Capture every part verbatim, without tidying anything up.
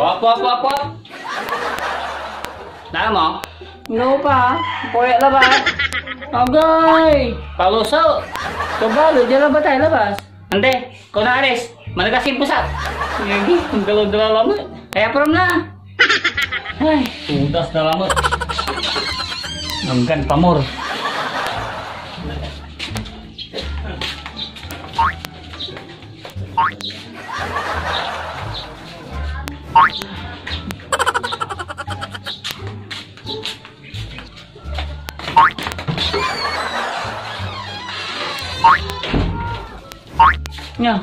Hop, hop, hop, hop. Dala mo? Ano pa? Kuya labat. Agay! Paluso! Kabalo, dyan labat tayo, labas. Ante, kung naalis, managas yung pusa. Yagi, ang galaw-galaw lamet. Kaya prom na. Ay, tudas na lamet. Nanggan pamor. Nia.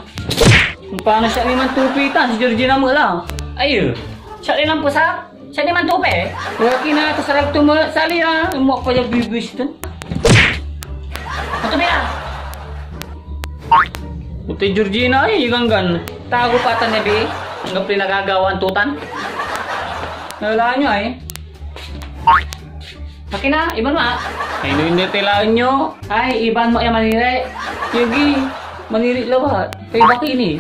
Panon siak ni mantupi tan si Georgina met la. Ayo. Siak ni manpusa. Siak ni mantupi. Wala kina ta sarag to met. Sali la. Mo pa ya bibis tan. Mantupi la. Puti Georgina ay ganggan. Tago pa tan ya bi. Anggap pinagagawaan to tan. Wala nyo ay. Akin na, iban mo, ah. Ay, no, hindi, tilaan nyo. Ay, iban mo, ya, manire. Yagi, manire labat. Kay baki ni.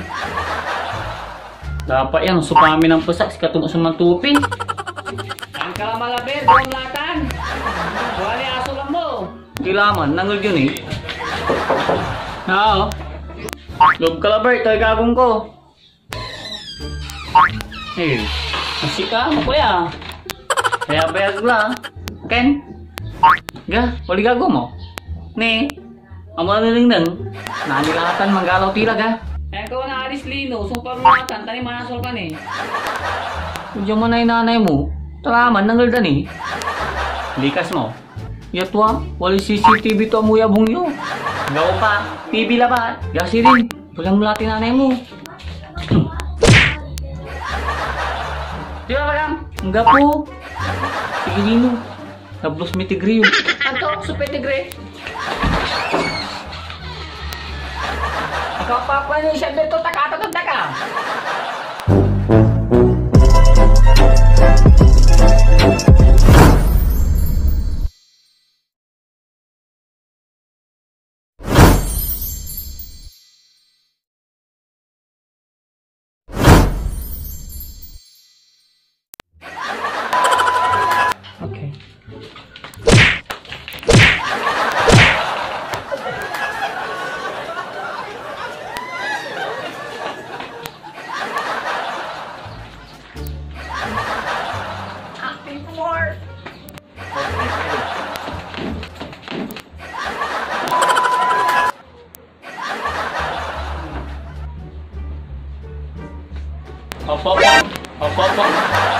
Dapat yan, supamin ang pusak, si Katumo sa mantupi. Ang kalamalabir, buong latan. Wali aso lang mo. Kilaman, nangol yun eh. Oo. Loob ka, Labert, ay gagong ko. Eh, masika mo, kuya. Kaya bayag la. Ken? Ga, oligago mo. Ne? Amo na ningning. Nanilatan, manggalaw tila, ga. Kaya ka wala alis lino, sumpar mo atan, tani manasol ka ni. Diyan mo na yung nanay mo. Talaman, nangal da ni. Likas mo. Ya tua, walay C C T V to amuy abung yo. Gawa pa, T V labat. Gasi rin, tulang mo lahat yung nanay mo. Di ba, Madam? Ang gapo. Sige, Dino. Nablos mi tigre yun. Anto? So, pedigree? Ikaw pa, pa, yung siya, Beto, takataton taka. Okay. Acting for. Hop, hop, hop. Hop, hop, hop.